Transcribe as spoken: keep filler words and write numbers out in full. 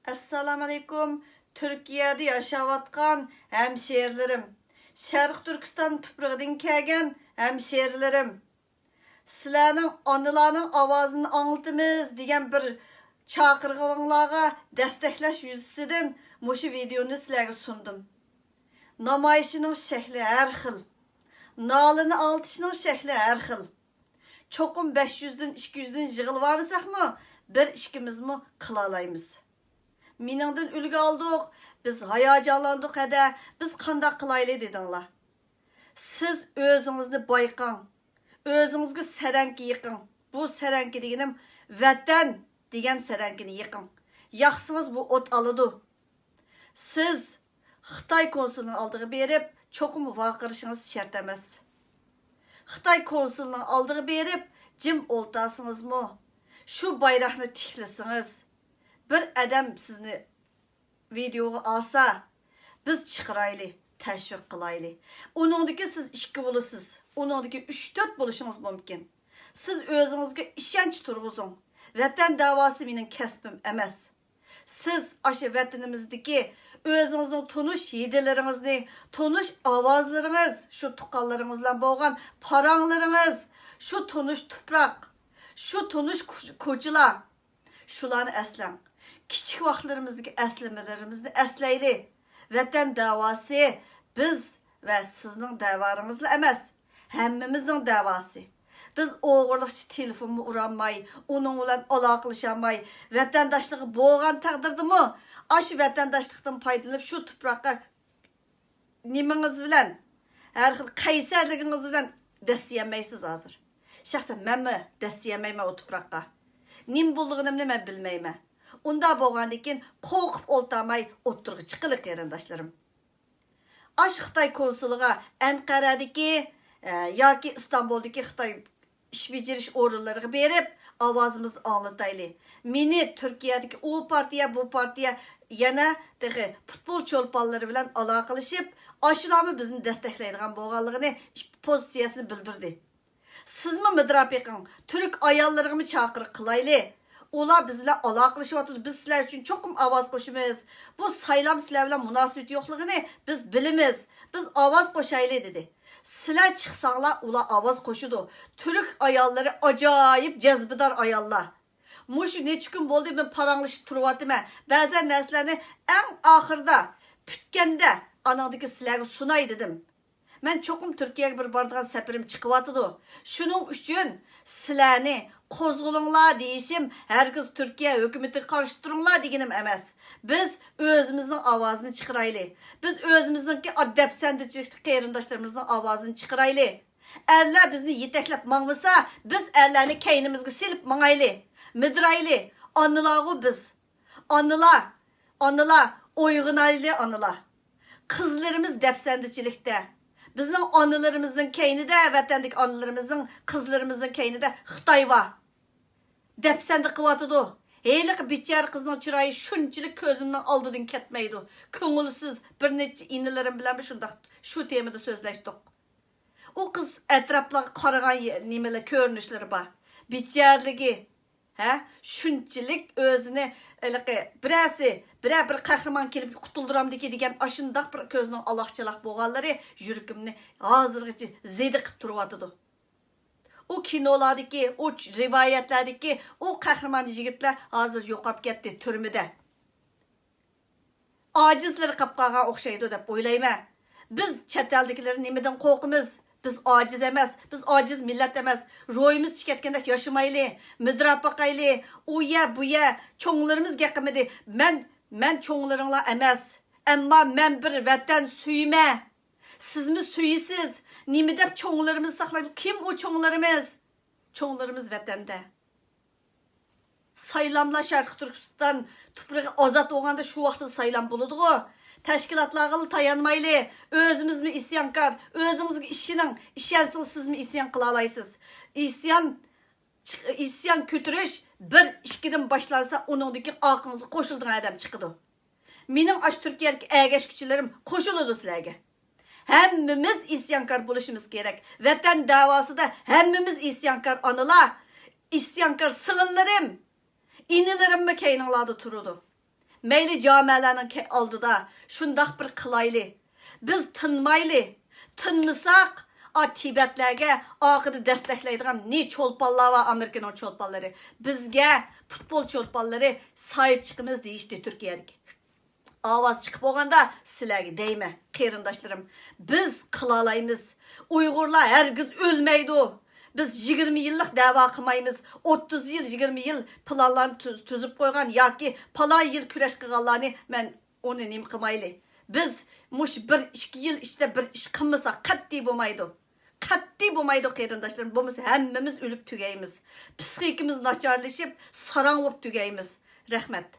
ئەسسالامۇئەلەيكۇم، تۈركىيەدە ياشاۋاتقان ھەمشېرىلىرىم، شەرقىي تۈركىستان تۇپرىقىدىن كەلگەن ھەمشېرىلىرىم، سىلەرنىڭ ئانىلارنىڭ ئاۋازىنى ئاڭلىتىمىز دېگەن بىر چاقىرغىنىڭلارغا دەستەكلەش يۈزىسىدىن مۇشۇ ۋىدېئونى سىلەرگە سۇندۇم. نامايىشنىڭ شەكلى ھەر خىل، نالىنى ئاڭلىتىشنىڭ شەكلى ھەر خىل. چوقۇم بەش يۈزدىن، ئىككى يۈزدىن يىغىلىۋالمىساقمۇ، بىر ئىككىمىزمۇ قىلالايمىز. مېنىڭدىن ئۈلگە ئالدۇق، بىز ھاياجانلاندۇق ھەدە، بىز قانداق قىلايلى دېدىڭلار. سىز ئۆزىڭىزنى بايقاڭ، ئۆزىڭىزگە سەرەڭكە يېقىڭ. بۇ سەرەڭكە دېگىنىم ۋەتەن دېگەن سەرەڭكىنى يېقىڭ. ياقسىڭىز بۇ ئوت ئالىدۇ. سىز خىتاي كونسۇلىنىڭ ئالدىغا بېرىپ، چوقۇم ۋارقىرىشىڭىز شەرت ئەمەس. خىتاي كونسۇلىنىڭ ئالدىغا بېرىپ، جىم ئولتۇرسىڭىزمۇ، شۇ بايراقنى تىكلىسىڭىز، بىر ئادەم سىزنى ۋىدېئوغا ئالسا، بىز چىقىرايلى، تەشۋىق قىلايلى. ئۇنىڭدىكى سىز ئىككى بولىسىز، ئۇنىڭدىكى ئۈچ، تۆت بولۇشىڭىز مۇمكىن. سىز ئۆزىڭىزگە ئىشەنچ تۇرغۇزۇڭ. ۋەتەن داۋاسى مېنىڭ كەسپىم ئەمەس. سىز ئاشۇ ۋەتىنىمىزدىكى ئۆزىڭىزنىڭ تونۇش ھىدلىرىڭىزنى، تونۇش ئاۋازلىرىڭىز، شۇ تۇغقانلىرىڭىز بىلەن بولغان پاراڭلىرىڭىز، شۇ تونۇش تۇپراق، شۇ تونۇش كۇ-، كوچىلار، شۇلارنى ئەسلەڭ. كىچىك ۋاقىتلىرىمىزدىكى ئەسلىمىلىرىمىزنى ئەسلەيلى. ۋەتەن داۋاسى بىز ۋە سىزنىڭ دەۋالىرىڭىزلا ئەمەس، ھەممىمىزنىڭ دەۋاسى. بىز ئوغرىلىقچە تېلېفونمۇ ئۇرالماي، ئۇنىڭ بىلەن ئالاقىلىشالماي، ۋەتەنداشلىقى بولغان تەقدىردىمۇ، ئاشۇ ۋەتەنداشلىقتىن پايدىلىنىپ، شۇ تۇپراققا نېمىڭىز بىلەن، ھەر خىل قەيسەرلىكىڭىز بىلەن دەسسىيەلمەيسىز ھازىر. شەخسەن مەنمۇ دەسسىيەلمەيمەن ئۇ تۇپراققا. نېمە بولىدىغىنىمنى مەن بىلمەيمەن. ئۇنداق بولغاندىكىن قورقۇپ ئولتۇرماي ئوتتۇرىغا چىقىلى، قېرىنداشلىرىم. ئاشۇ خىتاي كونسۇلىغا ئەنقەرەدىكى، ئە، ياكى ئىستانبۇلدىكى خىتاي ئىش بېجىرىش ئورۇنلىرىغا بېرىپ، ئاۋازىمىزنى ئاڭلىتايلى. مېنى تۈركىيەدىكى ئۇ پارتىيە، بۇ پارتىيە، يەنە تېخى پۇتبول چولپانلىرى بىلەن ئالاقىلىشىپ، ئاشۇلارمۇ بىزنى دەستەكلەيدىغان بولغانلىقىنى، پوزىتسىيەسىنى بىلدۈردى. سىزمۇ مىدىراپ بېقىڭ، تۈرك ئاياللىرىغىمۇ چاقىرىق قىلايلى. ئۇلار بىز بىلەن ئالاقىلىشىۋاتىدۇ، بىز سىلەر ئۈچۈن چوقۇم ئاۋاز قوشىمىز. بۇ سايلام سىلەر بىلەن مۇناسىۋىتى يوقلۇقىنى بىز بىلىمىز. بىز ئاۋاز قوشايلى، دېدى. سىلەر چىقساڭلار، ئۇلار ئاۋاز قوشىدۇ. تۈرك ئاياللىرى ئاجايىپ جەزبىدار ئاياللار. مۇشۇ نەچچە كۈن بولدى، مەن پاراڭلىشىپ تۇرۇۋاتىمەن. بەزەن نەرسىلەرنى ئەڭ ئاخىرىدا، پۈتكەندە، ئانىڭدىكى سىلەرگە سۇناي دېدىم. مەن چوقۇم تۈركىيەگە بىر بارىدىغان سەپىرىم چىقىۋاتىدۇ. شۇنىڭ ئۈچۈن سىلەرنى قوزغىلىڭلار دېيىشىم، ھەرگىز تۈركىيە ھۆكۈمىتىگە قارشى تۇرۇڭلار دېگىنىم ئەمەس. بىز ئۆزىمىزنىڭ ئاۋازىنى چىقىرايلى. بىز ئۆزىمىزنىڭكى ئا-، دەپسەندىچىلىك قېرىنداشلىرىمىزنىڭ ئاۋازىنى چىقىرايلى. ئەرلەر بىزنى يېتەكلەپ ماڭمىسا، بىز ئەرلەرنى كەينىمىزگە سېلىپ ماڭايلى. مىدىرايلى. ئانىلارغۇ بىز. ئانىلار، ئانىلار، ئويغىنايلى ئانىلار. قىزلىرىمىز دەپسەندىچىلىكتە. بىزنىڭ ئانىلىرىمىزنىڭ كەينىدە، ۋەتەندىكى ئانىلىرىمىزنىڭ، قىزلىرىمىزنىڭ كەينىدە خىتاي بار. دەپسەندە قىلىۋاتىدۇ. ھېلىقى بىچارە قىزنىڭ چىرايى شۇنچىلىك كۆزۈمنىڭ ئالدىدىن كەتمەيدۇ. كۆڭۈلسىز بىر نەچچە ئىنىلىرىم بىلەن شۇنداق شۇ تېمىدا سۆزلەشتۇق. ئۇ قىز ئەتراپلارغا قارىغان يە-، نېمىلەر، كۆرۈنۈشلىرى بار. بىچارىلىكى، ھە؟ شۇنچىلىك ئۆزىنى ھېلىقى بىرەرسى، بىرەر بىر قەھرىمان كېلىپ قۇتۇلدۇرامدىكى دېگەن ئاشۇنداق بىر كۆزىنىڭ ئالاقچىلاق بولغانلىرى يۈرىكىمنى ھازىرغىچە زېدە قىپ تۇرۇۋاتىدۇ. ئۇ كىنولاردىكى، ئۇ رىۋايەتلەردىكى ئۇ قەھرىمان يىگىتلەر ھازىر يوقاپ كەتتى تۈرمىدە. ئاجىزلىرى قاپ قالغان ئوخشايدۇ دەپ ئويلايمەن. بىز چەت ئەلدىكىلەر نېمىدىن قورقىمىز؟ بىز ئاجىز ئەمەس، بىز ئاجىز مىللەت ئەمەس. روھىمىز چىقىۋەتكەندەك ياشىمايلى، مىدىراپ باقايلى. ئۇ يە، بۇ يە، چوڭلىرىمىز گەپ قىلمىدى. مەن، مەن چوڭلىرىڭلار ئەمەس. ئەمما مەن بىر ۋەتەن سۆيىمەن. سىزمۇ سۆيىسىز. نېمە دەپ چوڭلىرىمىز ساقلايدۇ؟ كىم ئۇ چوڭلىرىمىز؟ چوڭلىرىمىز ۋەتەندە. سايلاملار شەرقىي تۈركىستان تۇپرىقى ئازاد بولغاندا شۇ ۋاقىتتا سايلام بولىدىغۇ. تەشكىلاتلارغىلا تايانمايلى. ئۆزىمىزمۇ ئىسيانكار. ئۆزىڭىزگە ئىشىنىڭ. ئىشەنسىڭىز سىزمۇ ئىسيان قىلالايسىز. ئىسيان چىق-، ئىسيان كۆتۈرۈش بىر، ئىككىدىن باشلانسا، ئۇنىڭدىن كېيىن ئارقىڭىزغا قوشۇلىدىغان ئادەم چىقىدۇ. مېنىڭ ئاشۇ تۈركىيەدىكى ئەگەشكۈچىلىرىم قوشۇلىدۇ سىلەرگە. ھەممىمىز ئىسيانكار بولۇشىمىز كېرەك. ۋەتەن داۋاسىدا ھەممىمىز ئىسيانكار ئانىلار، ئىسيانكار سىڭىللىرىم، ئىنىلىرىممۇ كەينىڭلاردا تۇرىدۇ. مەيلى جامەلەرنىڭ كە-، ئالدىدا شۇنداق بىر قىلايلى. بىز تىنمايلى. تىنمىساق، ئا تىبەتلەرگە ئارقىدا دەستەكلەيدىغان نى چولپانلار بار، ئامېرىكىنىڭ چولپانلىرى. بىزگە پۇتبول چولپانلىرى ساھىب چىقىمىز دېيىشتى تۈركىيەدىكى. ئاۋاز چىقىپ بولغاندا سىلەرگە دەيمەن، قېرىنداشلىرىم. بىز قىلالايمىز. ئۇيغۇرلار ھەرگىز ئۆلمەيدۇ. بىز يىگىرمە يىللىق دەۋا قىلمايمىز. ئوتتۇز يىل، يىگىرمە يىل پىلانلارنى تۈز-، تۈزۈپ قويغان ياكى پالان يىل كۈرەش قىلغانلارنى مەن ئۇنى نېمە قىلمايلى. بىز مۇشۇ بىر، ئىككى يىل ئىچىدە بىر ئىش قىلمىساق قەتئىي بولمايدۇ. قەتئىي بولمايدۇ، قېرىنداشلىرىم. بولمىسا ھەممىمىز ئۆلۈپ تۈگەيمىز. پسىخىكىمىز ناچارلىشىپ، ساراڭ بولۇپ تۈگەيمىز. رەھمەت.